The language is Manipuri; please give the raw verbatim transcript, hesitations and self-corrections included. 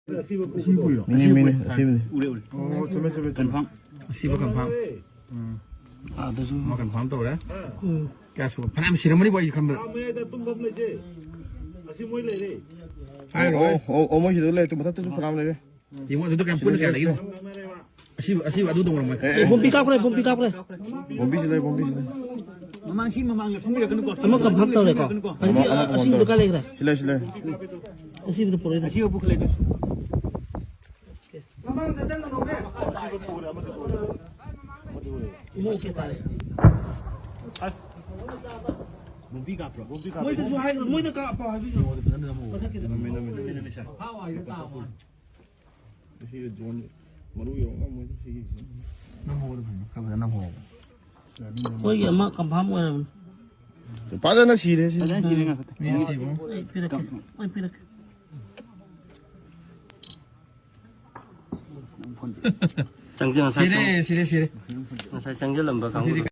ꯃꯤꯅꯤ, ꯃꯤꯅꯤ, ꯑꯁꯤꯕꯅꯤ꯫ ꯎꯔꯦ, ꯎꯔꯦ꯫ ꯑꯣ, ꯆꯨꯝꯃꯦ, ꯆꯨꯝꯃꯦ, ꯆꯨꯝꯃꯦ꯫ ꯀꯟꯐꯥꯔꯝ꯫ ꯑꯁꯤꯕ ꯀꯟꯐꯥꯔꯝ꯫ ꯎꯝ꯫ ꯑꯥ, ꯑꯗꯨꯁꯨ ꯑꯃ ꯀꯟꯐꯥꯔꯝ ꯇꯧꯔꯦ꯫ ꯎꯝ꯫ ꯀꯌꯥ ꯁꯨꯕ? ꯐꯅꯌꯥꯝ ꯁꯤꯔꯝꯃꯅꯤꯕꯣ, ꯑꯩ ꯈꯟꯕꯗ꯫ ꯑꯥ, ꯃꯌꯥꯏꯗ ꯇꯨꯝꯐꯝ ꯂꯩꯇꯦ꯫ ꯑꯁꯤ ꯃꯣꯏ ꯂꯩꯔꯦ꯫ ꯍꯥꯏꯔꯣꯏ꯫ ꯑꯣ, ꯑꯣ, ꯑꯣ, ꯃꯣꯏ ꯁꯤꯗ ꯂꯩ, ꯇꯨ ꯃꯊꯛꯇꯁꯨ ꯐꯅꯌꯥꯝ ꯂꯩꯔꯦ꯫ ꯌꯦꯡꯉꯣ, ꯑꯗꯨꯗ ꯀꯌꯥꯝ ꯄꯨꯟꯅ ꯀꯌꯥ ꯂꯩꯒꯦ ꯌꯦꯡꯉꯣ꯫ ꯑꯁꯤꯕ, ꯑꯁꯤꯕ ꯑꯗꯨꯗ ꯑꯣꯏꯔꯝꯃꯣꯏ꯫ ꯑꯦ, ꯑꯦ꯫ ꯕꯣꯝꯕꯤ ꯀꯥꯞꯈ꯭ꯔꯦ, ꯕꯣꯝꯕꯤ ꯀꯥꯞꯈ꯭ꯔꯦ꯫ ꯕꯣꯝꯕꯤꯁꯤ ꯂꯩ, ꯕꯣꯝꯕꯤꯁꯤ ꯂꯩ꯫ ꯃꯃꯥꯡ ꯁꯤ ꯃꯃꯥꯡꯗ ꯁꯨꯝ ꯂꯩꯔꯛꯀꯅꯨꯀꯣ꯫ ꯑꯃ ꯀꯟꯐꯥꯔꯝ ꯇꯧꯔꯦꯀꯣ꯫ ꯑꯃ, ꯑꯃ ꯑꯁꯤꯕꯗꯣ ꯀꯟꯐꯥꯔꯝ ꯀꯥꯏ ꯂꯩꯈ꯭ꯔꯦ? ꯁꯤ ꯂꯩ, ꯁꯤ ꯂꯩ꯫ ꯑꯁꯤꯕꯗꯣ ꯄꯨꯔꯛꯏꯗꯣ꯫ ꯑꯁꯤꯕ ꯄꯨꯈꯠꯂꯛꯏꯗꯣ꯫ ꯃꯃꯥꯡꯗ ꯆꯪꯒꯅꯣꯃꯦ꯫ ꯏꯃꯣ ꯑꯣꯀꯦ ꯇꯥꯔꯦ꯫ ꯑꯁ꯫ ꯕꯣꯝꯕꯤ ꯀꯥꯞꯄ꯭ꯔꯣ? ꯕꯣꯝꯕꯤ ꯀꯥꯞꯄ꯭ꯔꯣ? ꯃꯣꯏꯗꯁꯨ ꯍꯥꯏꯈ꯭ꯔꯣ, ꯃꯣꯏꯗ ꯀꯥꯞꯄꯣ ꯍꯥꯏꯕꯤꯈ꯭ꯔꯣ꯫ ꯃꯊꯛꯀꯤꯗ꯫ ꯅꯝꯃꯦ, ꯅꯝꯃꯦ, ꯅꯝꯃꯦ꯫ ꯐꯥꯎ ꯍꯥꯏꯗ ꯇꯥꯕ ꯋꯥꯅꯤ꯫ ꯁꯤꯒꯤ ꯖꯣꯟ ꯃꯔꯨ ꯌꯧꯔꯝꯃꯣꯏꯗ ꯁꯤꯒꯤ꯫ ꯅꯝꯍꯧꯕꯗ ꯐꯖꯅ, ꯈꯔ ꯐꯖꯅ ꯅꯝꯍꯧꯕ꯫ ꯑꯩꯈꯣꯏꯒꯤ ꯑꯃ ꯀꯟꯐꯥꯔꯝ ꯑꯣꯏꯔꯕꯅꯤ꯫ ꯐꯖꯅ ꯁꯤꯔꯦ ꯁꯤ꯫ ꯐꯖꯅ ꯁꯤꯔꯦ ꯉꯥꯛꯇ꯫ ꯑꯩ ꯄꯤꯔꯛꯀꯦ, ꯑꯩ ꯄꯤꯔꯛꯀꯦ꯫ ꯆꯪꯁꯤꯜ-, ꯉꯁꯥꯏ ꯁꯤꯔꯦ, ꯆꯪ-, ꯁꯤꯔꯦ, ꯁꯤꯔꯦ꯫ ꯉꯁꯥꯏ ꯆꯪꯁꯤꯜꯂꯝꯕ ꯀꯥꯡꯕꯨꯗꯣ꯫